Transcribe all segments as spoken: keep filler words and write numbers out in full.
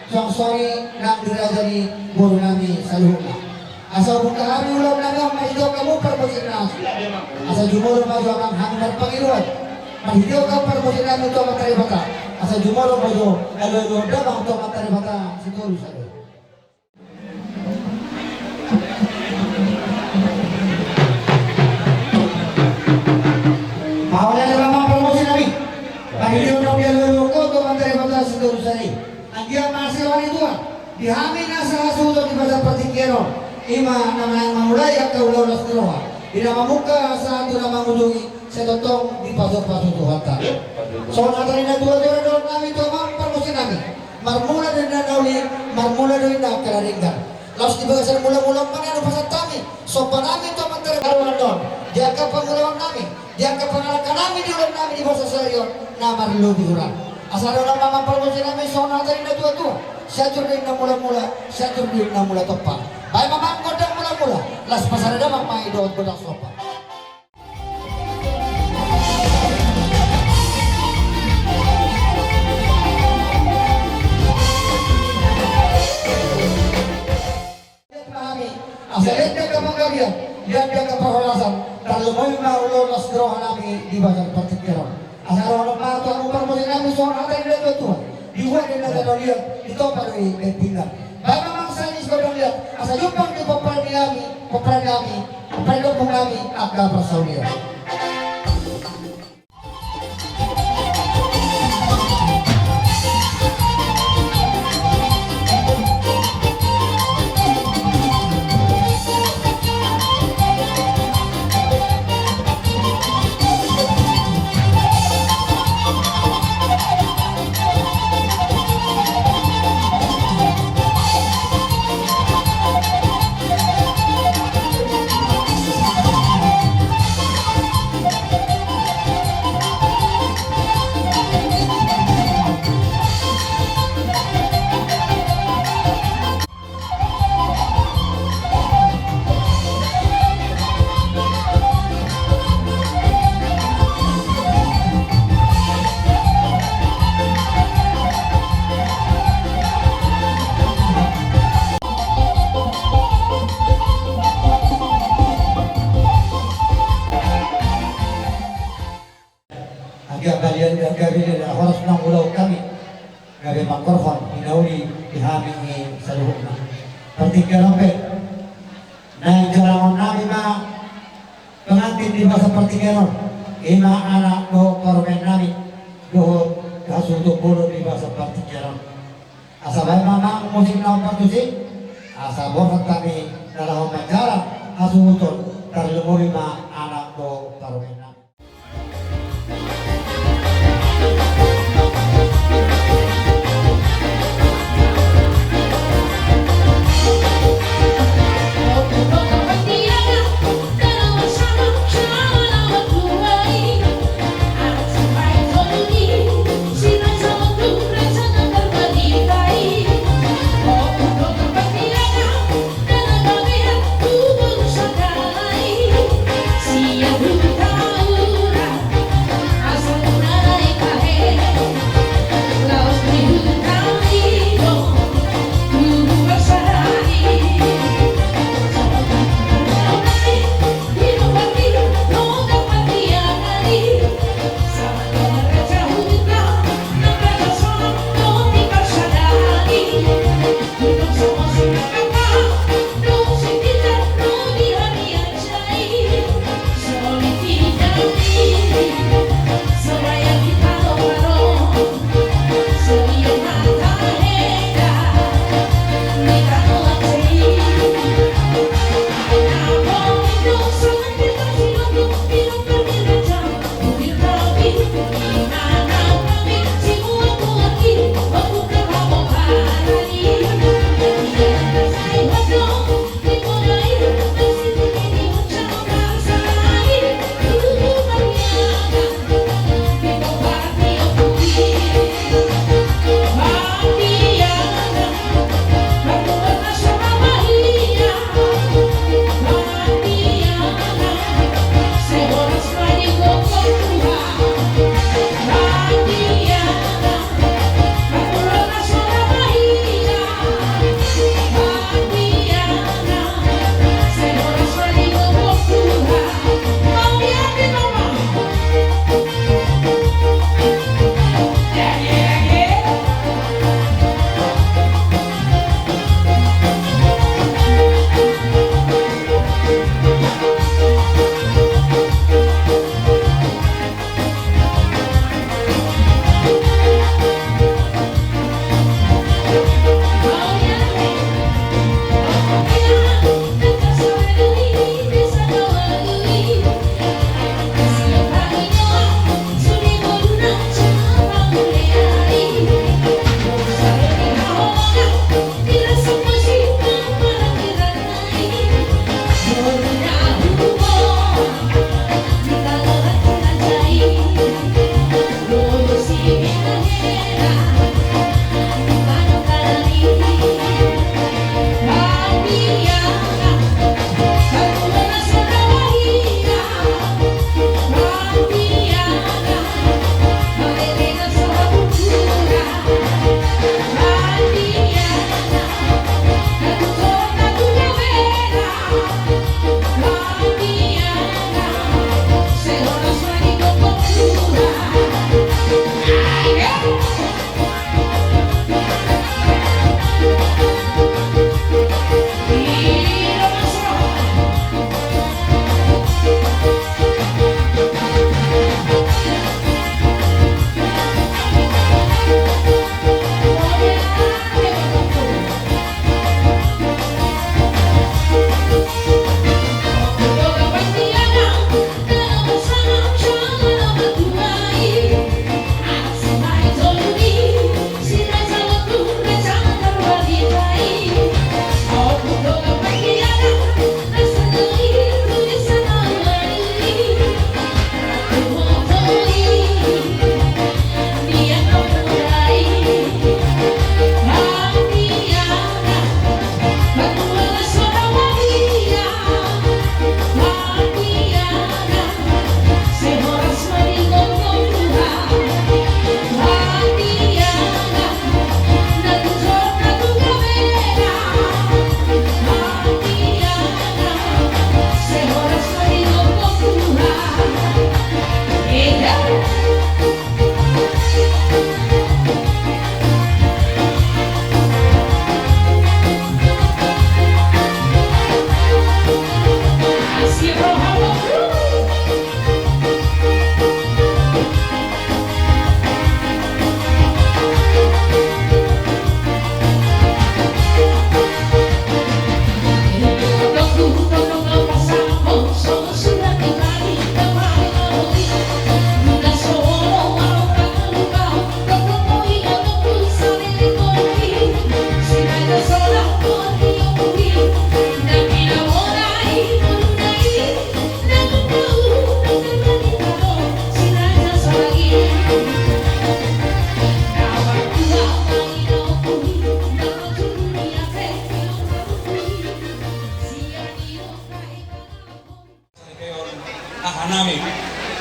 Suang songon i nang di raja ni boru nami saluhutna. Asa hubuka hami ulaon nami on ma didok hamu parmusik nami. Asa jumolo ma jo amang hami marpangidoan. Marhite on parmusik nami tu Amanta Debata. Asa jumolo ma jo alualuhon damang tu Amanta Debata sitolusari. Paulana ma amang parmusik nami. Marhite on damang dialualuhon tu Amanta Debata sitolusari. Anggiat ma asi roha ni Tuhan di hami nasa hasuhuton di bagasan partingkian on. I ma na naeng mamulai angka ulaon las ni roha, di na mamungka sahat tu na mangujungi, sai tongtong dipasupasu Tuhanta. Songon hata ni natuatua na nidok nami tu amang parmusik nami. Marmula do inna na uli, marmula do inna angka na denggan. Laos di bagasan mulamula on ma na hupasahat hami somba nami tu Amanta Debata di angka pangulaon nami, di angka pangalangka nami di ulaon nami di bagasan sadari on na marlobi hurang. Asa ro ma amang parmusik nami songon hata ni natuatua: Sai atur do inna mulamula, sai atur do inna mula tompa. Baen ma amang gondang mulamula, laos pasada damang ma i dohot gondang somba. Asa lean di angka panggabean, lean di angka parhorasan, tarlumobi ma ulaon las ni roha nami di bagasan partingkian on. Asa ro ma tu hamu parmusik nami songon hata ni natuatua: Dibuat do inna tano liat, ditompa do i baen pinggan. Baen ma amang sahali ni sigondang liat, asa jumpang di pomparan ni hami, pomparan ni hami, pomparan ni ompung nami angka parsaulian. Anggiat ma lean di angka gabe na horas naung ulaon hami, gabe manghorhon hinauli di hami saluhutna. Partingkian on pe naeng jalangon nami ma pengantin di bagasan partingkian on, i ma anak dohot parumaen nami, dohot hasuhuton bolon di bagasan partingkian on. Asa baen ma amang musik na ompat tusi, asa borhat hami na laho manjalang hasuhuton, tarlumobi ma anak dohot parumaen nami.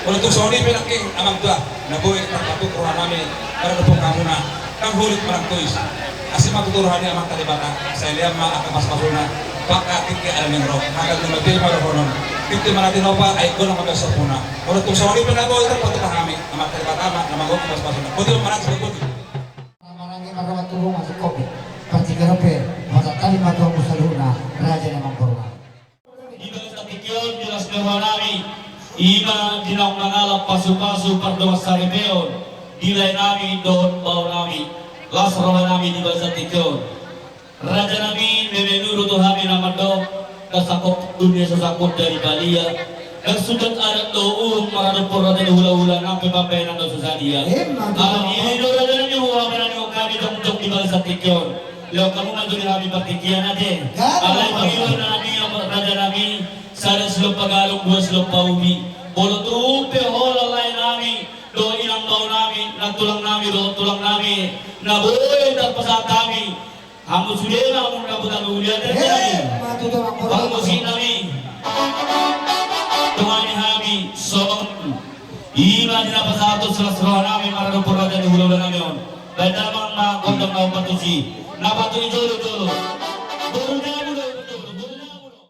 Molo tung songon i pe nangkin amang tua, na boi tarpatuk roha nami maradophon hamuna, ndang holit manang tois. Asi ma tutu roha ni Amanta Debata, sai lean ma angka pasupasuna, tu angka tingki na naeng ro, hata ni na matua ma dohonon, tingki ma na tinopa, ai godang ma na sompuna. Molo tung songon i pe na boi tarpatuk hami, Amanta Debata ma na manggohi pasupasuna. Boti ma manang songon i. Maranggi marroha tu rumah si kopi. Partingkian on pe, masa tadi ma tu angka saluhutna, raja ni amang boru. Di bagasan tingki on di las ni roha nami, i ma di naung mangalap pasupasu pardongan saripeon di lae nami dohot bao nami, las roha nami di bagasan tingki on. Raja nami, meme nuru tu hami na mandok, na sangkop dunia so sangkop jadi balia, na sudat adat dohot uhum maradophon raja ni hulahula nang pe pambahenan do so sadia. Emma tutu. Alani i do raja nami, huhami na niongkami jongjong di bagasan tingki on. Lehon hamu ma jo di hami partingkian ate. Alai pangidoan nami, raja nami, sada silompa galung, dua silompa ubi. Molo tung pe holan lae nami dohot inang bao nami, nantulang nami dohot tulang nami, na boi tarpasahat hami, hamu sude ma hamu na boto hami uli ate. Emma tutu amang boru. Parmusik nami, dongani hami songon i ma di na pasahathon las roha nami maradophon raja ni hulahula nami on. Baen damang ma gondang na umpar tusi, na patuhi jolo jolo. Boru jabu do, boru jabu do.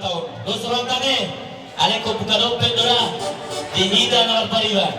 Taon dos rohanta ne, alai ingkon buka dompet do da di hita na marpariban.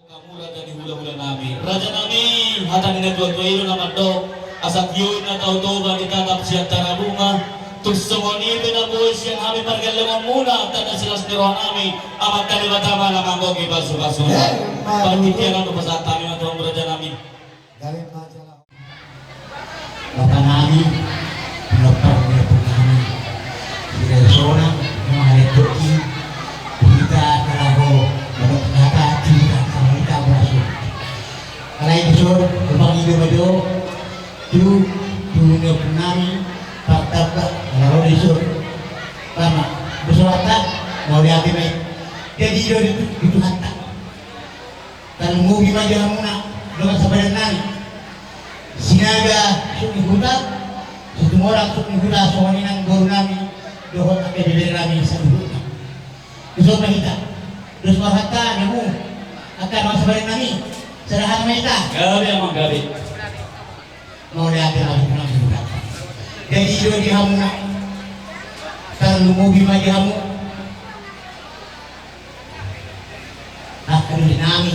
Hamu raja ni hulahula nami, raja nami, hata ni natuatua i do na mandok, asa tio i na tau Toba ditatap sian Tarabunga. Tung songon i pe na boi sian hami pargellongonmuna, tanda silas ni roha nami, Amanta Debata ma na manggohi pasupasu. Emma tutu. Partingkian on hupasahat hami ma tu hamu raja nami. Gabe ma jala. Bapa nami, pinompar ni ompu nami, Silahisona, mangalehon i, hita na laho mandok hata, hita na laho murasu. Alai dison, tumpang i do ma jo, tu Tubuan nami, partamba, ala ro di sur. Tama, boso hata, mauliate ma i. Jadi, i do di tu-, di Tuhanta. Tarlumobi ma di hamuna, dongan sapadan nami. Sinaga suhut ni huta, Situmorang suhut ni huta, songon i nang boru nami, dohot angka ibebere nami saluhutna. Dison ma hita. Dos ma hata, namu. Angka dongan sapadan nami. Sada hata ma hita. Gabe, amang, gabe. Mauliate ma di hamuna. Jadi, i do di hamuna. Tarlumobi ma di hamu. Angka doli nami.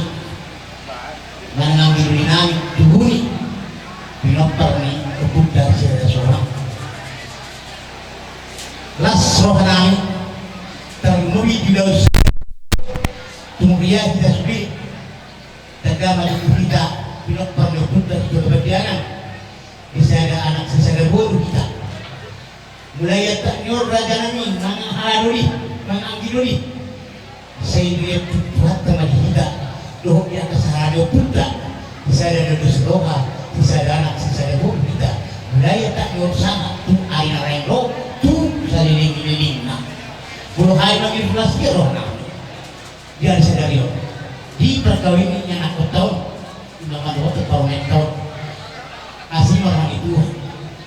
Manang anggi doli nami, tubu ni. Pinompar ni ompunta si Raja Sonang. Las roha nami. Tarlumobi di laos. Tung dia hita sude. Tanda ma di hita, pinompar ni ompunta si Jolo Bandianan. Di sada anak, si sada boru hita. Mulai antak ni on, raja nami, manang haha doli, manang anggi doli. Sai dilean Tuhanta ma di hita. Dohot di angka sahala ni ompunta. Di sada na dos roha, di sada anak, di sada boru hita. Mulai antak ni on sahat tu ari na lain ro, tu saleleng ni lelengna. Molo hami mangido las ni roha nami. Di ari sadari on. Di parkawinan ni anakkonta on. Ima mandohot parumaenta on. Asi ma roha ni Tuhan.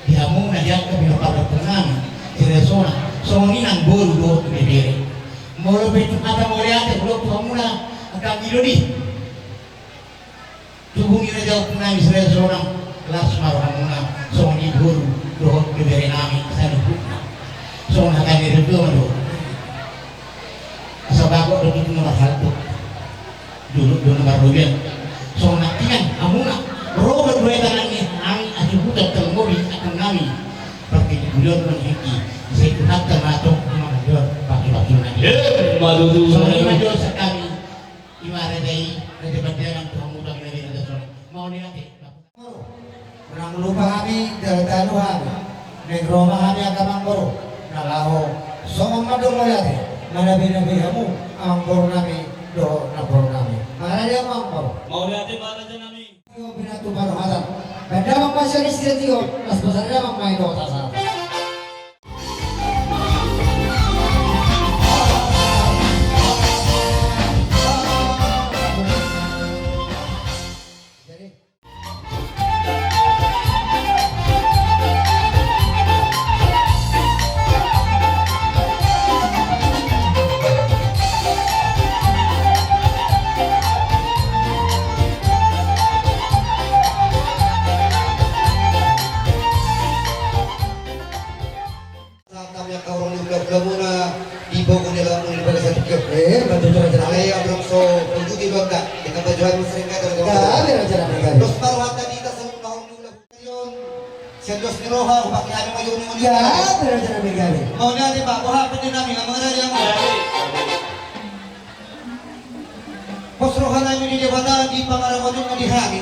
Di hamuna di angka pinompar ni ompung nami. Si Raja Sonang. Songon i nang boru dohot ibebere. Molo pe tu hata mauliate, molo tu hamuna angka anggi doli. Tubu ni raja ompung nami si Raja Sonang, las ma rohamuna, songon i boru, dohot ibebere nami, saluhutna. Songon hata ni natuatua ma do. Asa bagot do tutu na marhalto. Dolok do na marrobean. Songon nangkiningan, hamuna, ro do dua tangan ni hami, asa huta tarlumobi, angka nami. Partingkian do nang hiki, sai Tuhanta ma tong, ima ma do, pasu-pasu nami. Eh, ma tutu. Songon i ma do sakali. Ima raja i, Raja Bandianan, tu hamu tong, Raja Sonang. Mauliate. Unang lupa hami, jala talu hami. Naeng ro ma hami angka amangboru. Na laho songon mandok mauliate. Manabi-nabi hamu, amangboru nami, dohot namboru nami. Mauliate, amangboru. Mauliate ma, raja nami. Tio pinantu parhatan. Baen damang ma sian istirahat tio, las pasada damang ma i dohot hasahatan. Sahat hami angka horong ni hula-hulamuna di pogu ni alaman muna di bagasan tingki on. Eh, betul, betul, betul. Alai adong so pungguti do angka, dengan baju hami sering kata. Gabe, raja nami, gabe. Dos ma rohanta di hita saluhutna horong ni hula-hula on. Sian dos ni roha, hupake hami ma jolo ni on. Gabe, raja nami, gabe. Mauliate ma, boha pande nami, amang raja, amang. Pos roha nami di Debata di pangaramotonna di hami.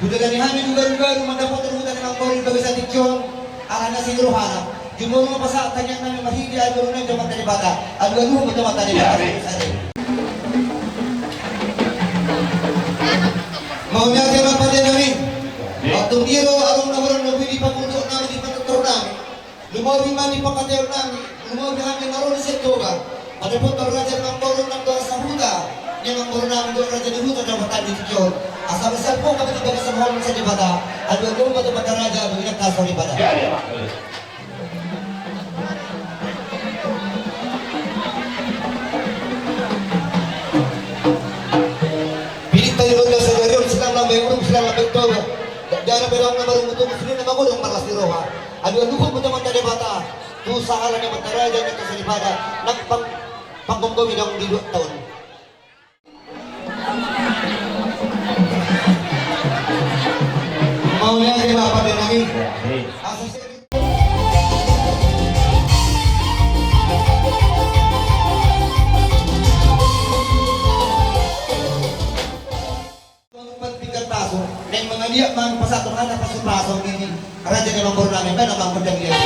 Hudalani hami tu garu-garu mandapothon huta ni amangboru di bagasan tingki on, alana sing rohana. Jumolo ma pasahat tangiang nami marhite adopan ni Amanta Debata. Adopan ni Amanta Debata. Mauliate ma pande nami. Antong dia do adong na hurang lobi di pangunduk nami, di panutur nami. Lumobi ma di pangkataion nami, lumobi hami na ro di Setoba. Pada potol raja ni amangboru nang dohot sahuta ni amangboru nami dohot raja ni huta na martanda di tingki on. Asa bersiap kau kami di bagasan holong ni Debata. Adopan ni Amanta Debata, raja bagi nang kasor ibadah. Pilih tadi ronda sadari on, silang lambai uruk, silang lambai toba. Dara berang na baru mutu muslim na magodang marlas ni roha. Adopan ni Amanta Debata. Tu sahala ni amanta raja ni kasor ibadah nang pang-, panggomgomi naung di dua taon. Mauliate ma pande nami. Asa Umpan pinggan pasu, naeng mangaliat ma pasahathon hata pasu-pasu di raja ni amangboru nami, baen amang gondang liat.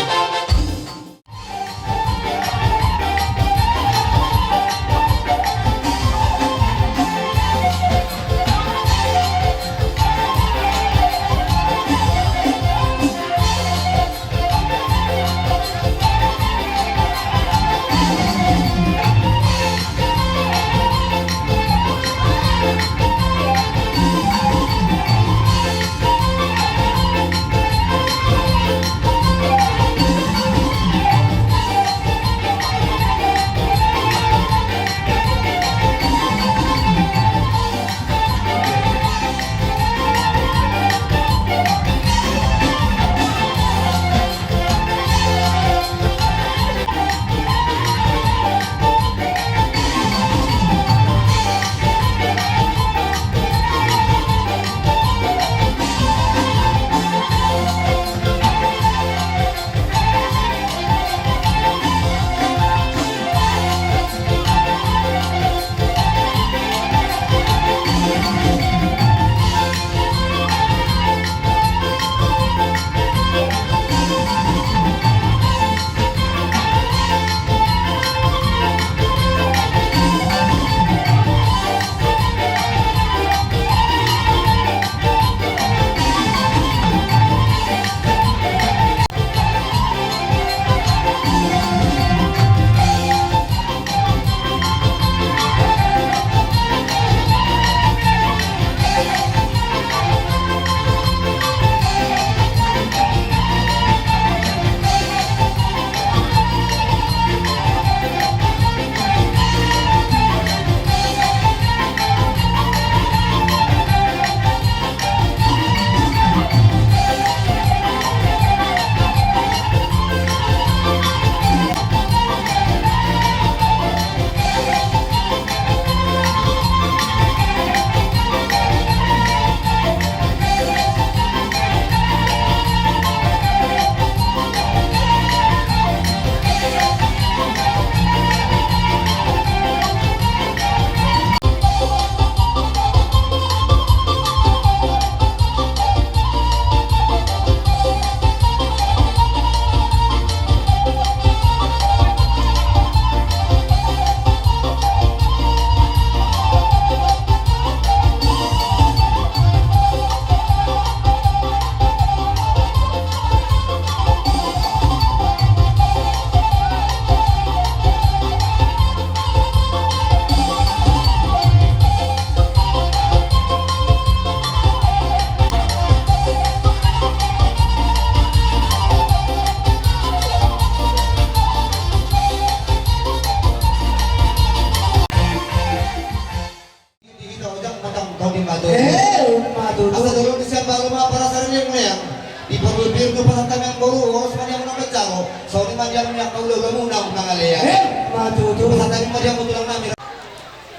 Para sariling leang, di porlu pir tu pasahat hami amang boru, horas ma di hamu na manjalo, songon i ma di hamu angka hulahula muna na mangalean. Eh, ma tutu. Pasahat hami ma di hamu tulang nami.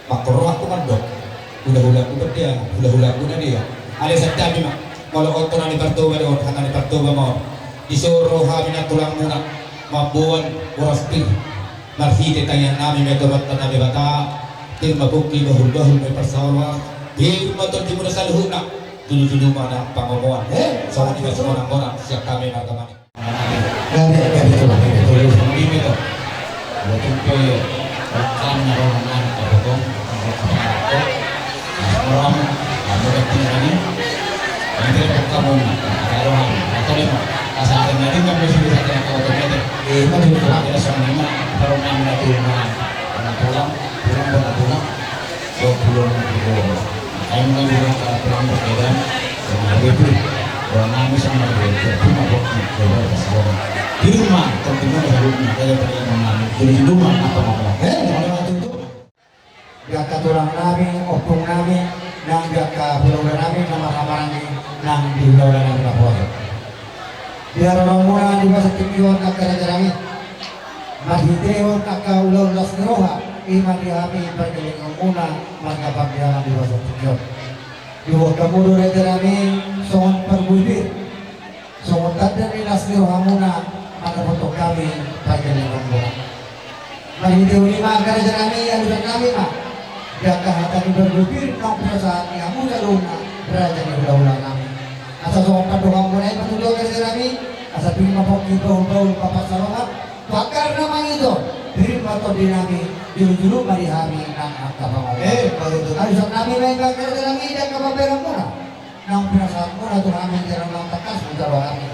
Mangkorhon rohangku mandok, hulahula ku pe dia, hulahula ku na dia. Alai santabi ma, molo on hata ni Partoba do on, hata ni Partoba ma on. Dison ro hami na tulang muna, mamboan boras pir. Marhite tangiang nami ma tu Amanta na Debata, pir ma pongki, bahul-bahul ma parsaoran, pir ma tondi muna saluhutna, jolo-jolo ma nang pangomoan. Eh, songon i ma songon i ma sian hami marga Manik. Gabe, gabe, tulang, gabe, tulang. Songon i ma tutu. Buat tumpe, rekan na ro nang tapotong. Orang, kamu kan tinggal ni. Ini tidak kamu, kalau kamu, atau lima, asal ada nanti kamu sudah kena kau ternyata. Eh, itu juga ada sama lima, kalau enam nanti lima, anak pulang, pulang, pulang, pulang. Dua puluh ribu. Kamu kan juga pulang berbeda. Dengan itu, orang nami sama dia, cuma waktu coba pas orang. Di rumah, tentunya ada rumah, ada teman nami. Jadi di rumah, apa apa. Eh, kalau itu. Di angka tulang nami, ompung nami, nang di angka hulahula nami na marhahamaranggi nang di hulahula nami na poso. Di haroro muna di bagasan tingki on angka raja nami, marhitehon angka ulaon las ni roha, i ma di hami pargellengon muna marga Pandeangan di bagasan tingki on. Diboan hamu do raja nami songon parbue pir, songon tanda ni las ni roha muna mandapothon hami pargellengon muna. Marhitehon i ma angka raja nami, alusan nami ma di angka hata ni parbue pir naung pinasahat ni hamu saluhutna raja ni hulahula nami. Asa songon pandohan muna i ma tutu angka raja nami, asa pir ma pongki, bahul-bahul ma parsaoran, tu angka na mangido, pir ma tondi nami, jolo-jolo ma di hami nang angka pangomoan. Eh, baru tu. Alusan nami ma i ma angka raja nami di angka pambahenan muna. Naung pinasahat muna tu hami jala naung tangkas hujalo hami.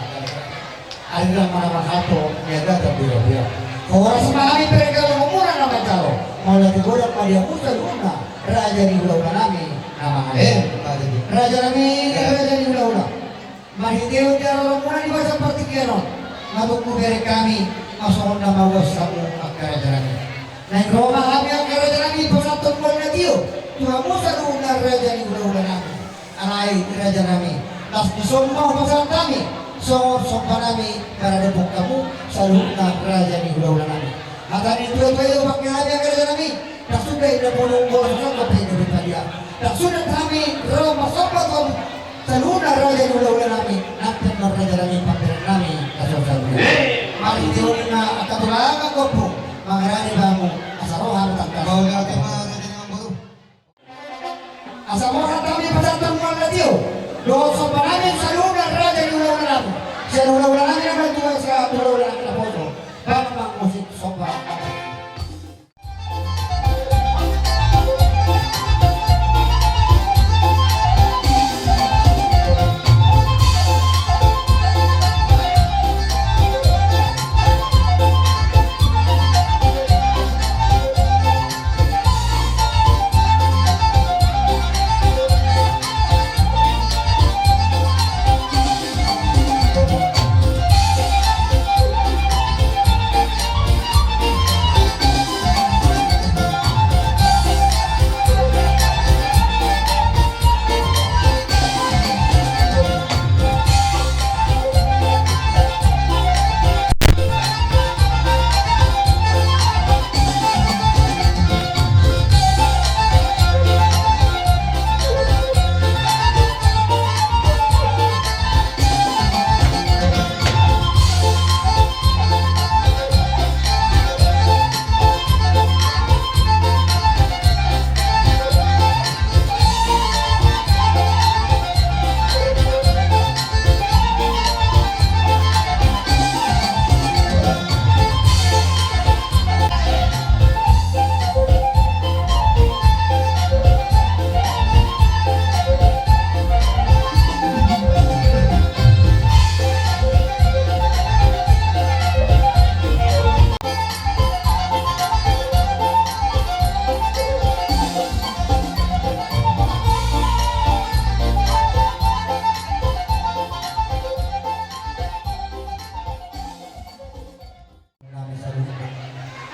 Arirang ma na marhalto, niagatan biro-biro. Horas ma hami pargellengon muna na manjalo. Mauliate godang ma di hamu saluhutna raja ni hulahula nami na mangalean. Eh, raja nami, raja ni hulahula. Marhitehon di haroro muna di bagasan partingkian on, ma tung hubereng hami ma songon na mauas hamu angka raja nami. Naeng ro ma hami angka raja nami pasahathon mual na tio tu hamu saluhutna raja ni hulahula nami. Alai raja nami, las ni somba hupasahat hami songon somba nami maradophon hamu saluhutna raja ni hulahula nami. Hata ni tua-tua i do pangke hami angka raja nami, ndang suda inda bolon bolas sosok pe gabe padia. Ndang suda hami ro marsomba tu hamu saluhutna raja ni hulahula nami, nang pe ma raja nami pambahenan nami na so saluhutna. Marhitehon i ma angka tulang, angka ompung, mangarani ma hamu asa ro hami tangkas. Mauliate ma raja ni amang boru. Asa borhat hami pasahathon mual na tio dohot somba nami saluhutna raja ni hulahula nami, sian hulahula nami na martua sahat tu hulahula nami na poso. Bambang Musik Somba.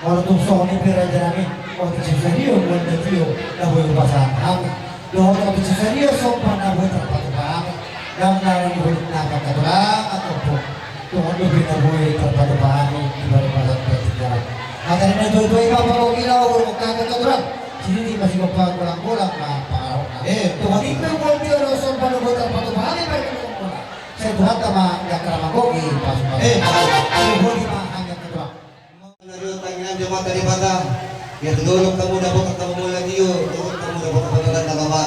Molo tung songon i pe raja nami, otik so sadia mual na tio na boi hupasahat hami, dohot otik so sadia somba na boi tarpatupa hami. Dang na di hulik na angka tulang, atau pun tuhan lebih na boi terpadu pahami di balik pasal persejarah. Angka di na tuai-tuai bapak bogila, ukur mengkaitkan tulang. Sini di masih gopang bolang-bolang, ma pangarahutna. Eh. Tuhan imbe gol dia, doson padu gol terpadu pahami, balik ke bolang-bolang. Sai Tuhan tama, ya kerama gogi, pas-pas. Eh. Sai bodi ma hanya tulang. Nari on tangiang di amanta Debata, ia tu dolok hamu dapot hamu mauliate, tu dolok hamu dapot hamu na loba.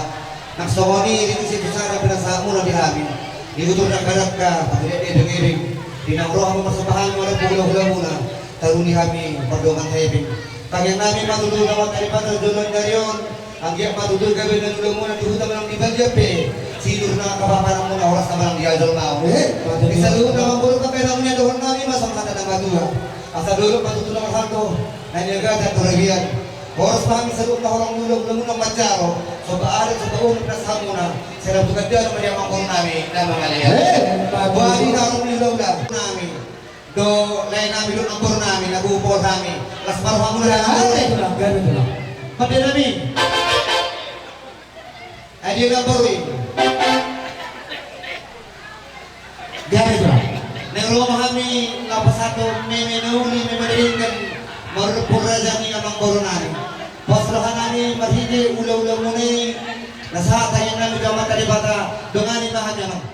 Nang songon i rintik si tu sada pinasahatmuna di hami. Di utur na kadangka, patudet di ebeng-ebeng. Di na ro hamu marsapahan, mauliate hula-hulamuna. Taruni hami pardongan hepeng. Tangiang nami ma tu dolok amanta Debata, jolo nari on. Anggiat ma tutu gabe na niulamuna di huta manang di balian pe, sinur na angka paparanmuna, horas na manang di jolma on. Eh, di saluhutna amangboru, angka na nidohon nami ma songon hata na matua. Asa dolok ma tutu na marhalto, na niagatan tu rabian. Horas ma hami saluhutna horong ni ulaonmuna manjalo, somba adat, somba uhum, pinasahatmuna. Sai na tutu gabe ma di amangboru nami na mangalean. Eh, boha di na horong ni ulaon nami. Do lae nami, do namboru nami, na bupol nami. Las ma rohamuna. Gabe tulang, gabe tulang. Pande nami. Adi namboru i. Gabe tulang. Naeng ro ma hami, lapas ato meme na uli, meme na denggan. Marpur raja ni amangboru nami. Pos roha nami marhite ula-ulamuna i. Na sahat tangiang nami tu amanta Debata. Dongani ma hami, amang.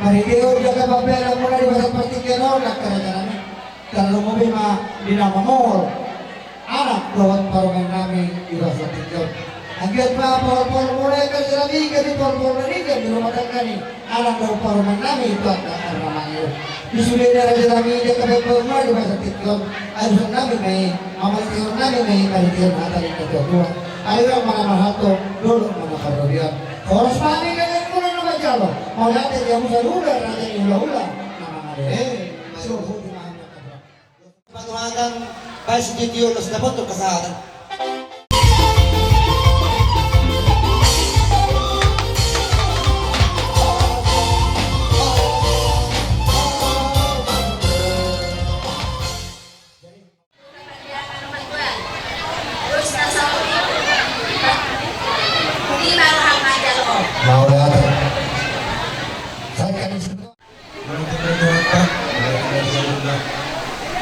Marhite on, jala pambahenan muna di bagasan partingkian on, angka raja nami. Tarlumobi ma di na mamohol anak dohot parumaen nami di bagasan tingki on. Anggiat ma pohol-pohol muna, angka raja nami, gabe pohol-pohol na denggan di rumah tangga ni anak dohot parumaen nami tu angka ari na mangihut. Di sude na raja nami, jala pambahenan muna di bagasan tingki on, alusan nami ma i, hamarition nami ma i, marhite hata ni na tua-tua. Ai hurang ma na marhalto, dolok ma na parrobean. Horas ma hami gabe muna na manjalo. Mauliate di hamu saluhutna raja ni hula-hula na mangalean. Eh, suhut ma hami. Patuhatan, baen sititi ulos dapothon hasahatan. Mauliate. Sai kan.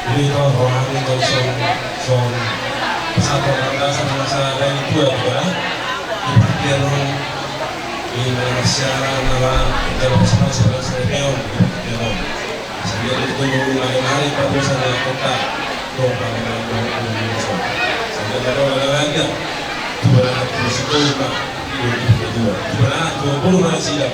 Jadi, rohani tong son, son, satu landasan masa dari tua juga. Di parkiran, di mana siaran, nama, jalan pas-pas, pas-pas, di parkiran. Sehingga itu mari-mari, Pak, bisa lihat kota. Tuh, Pak, Pak, Pak, Pak, Pak, Pak. Sehingga kalau ada lagi, tuh, berangkat ke situ, Pak. Tuh, tuh, tuh, tuh. Tuh, berangkat, tuh, tuh, tuh, tuh.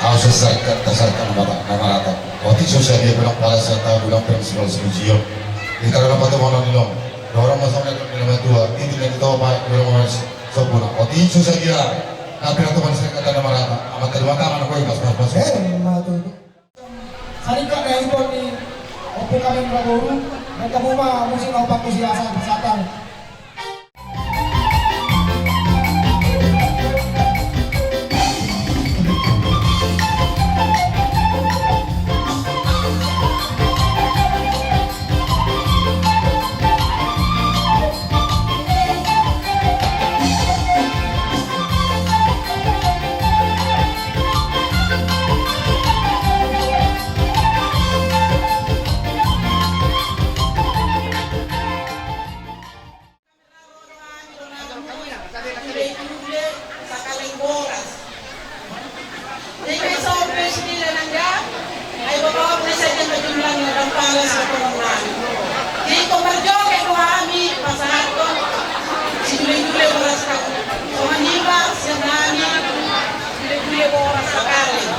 Au sasangka na marata. Otik so sadia, bilang pala sian tahu, bilang pala sian tahu, bilang pala sian tahu. Di karena patomonon ilong. Dorong masuk na ilong tua. Itu yang kita apa, bilang pala sian tahu. Otik so sadia. Tapi na topan sian kata na marata. Amat terima tangan aku, pas, pas, pas. Eh, ma tutu. Sarikat na iton ni Ompu Kamen Raboru, mantap uma musik na opat tu siasa pasatan.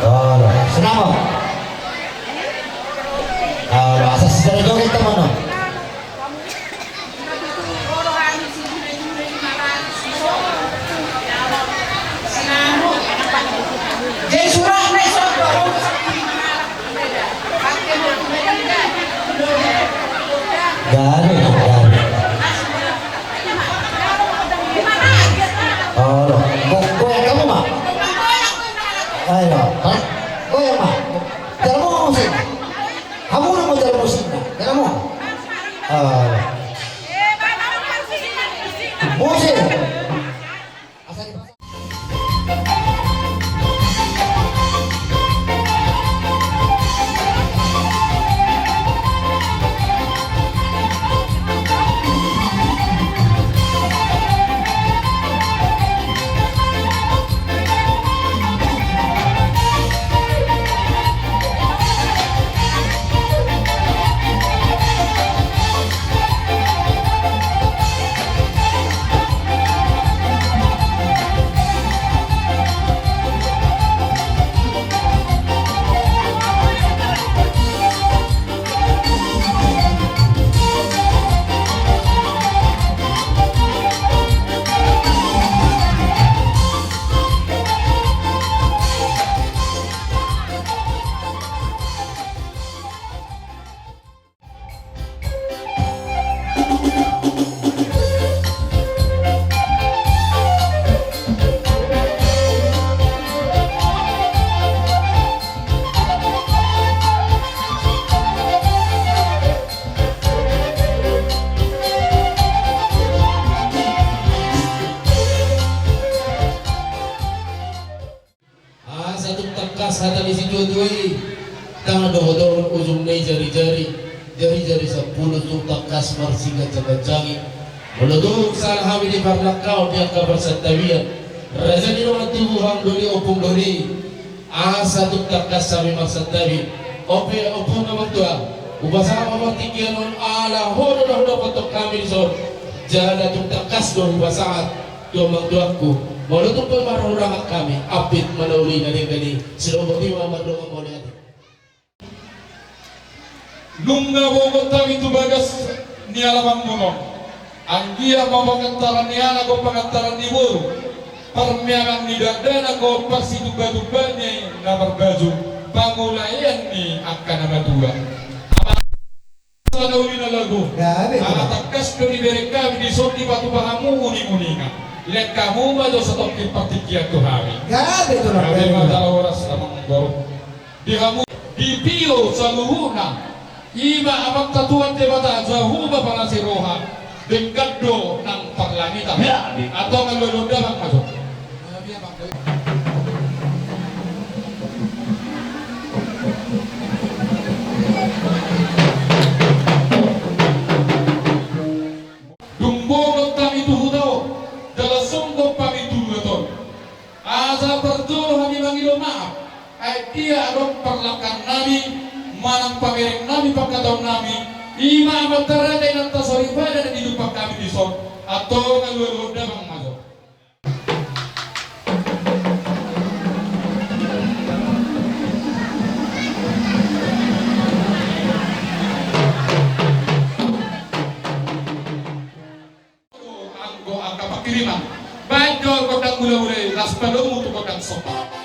Olo, senang, o. Olo, asa sisada joget, teman, o. Gabe, gabe. Olo, go-, goyang hamu ma. Ayo, ha? Goyang ma. Jalo hamu musik. Hamu na ma jalo musikna. Jalo hamu. Olo. Musik. Asa tung tangkas hata ni situatua i, ndang dohot ujungna i jarijari, jarijari sampulu tung tangkas marsiganjangganjangi. Molo tung sala hami di parlangkaon di angka parsantabian, raja ni dongan tubu, hang doli, ompung doli, asa tung tangkas hami marsantabi. On pe, ompung na martua, hupasahat ma partingkian on ala ho do na hudapothon hami dison. Jala tung tangkas do hupasahat tu amangtuangku, molo tung pe marhurangan hami, ampit ma na uli na denggan i. Sidobot i ma mardongan mauliate. Nunga bogot hami tu bagas ni alamanmuna on. Anggiat ma pangantaran ni anak dohot pangantaran ni boru, parmeaman ni dakdanak dohot parsitumbatumbaan ni na marbaju, pangulaean ni angka na matua. Amang, na uli na lagu. Gabe, ala tangkas do dibereng hami dison dipatupa hamu uninguningan. Lehon hamu ma jo satongkin partingkian tu hami. Gabe, gabe ma. Horas amang boru. Di hamu, di pio saluhutna, i ma Amanta Tuhan Debata, Jahowa panasi roha, denggan do nang parlangitan. Ya, di. Antong alualuhon damang ma jo. Dung bogot hami tu huta on, jala songgop hami tu luat on. Asa parjolo hami mangido maaf, ai dia adong parlangkaan nami, manang pamereng nami, pangkatahon nami, i ma amanta raja, inanta soripada na dijumpang hami dison, antong alualuhon damang ma jo. Anggo angka pangkiriman, baen jo gondang hulahula i, las ma domu tu gondang somba.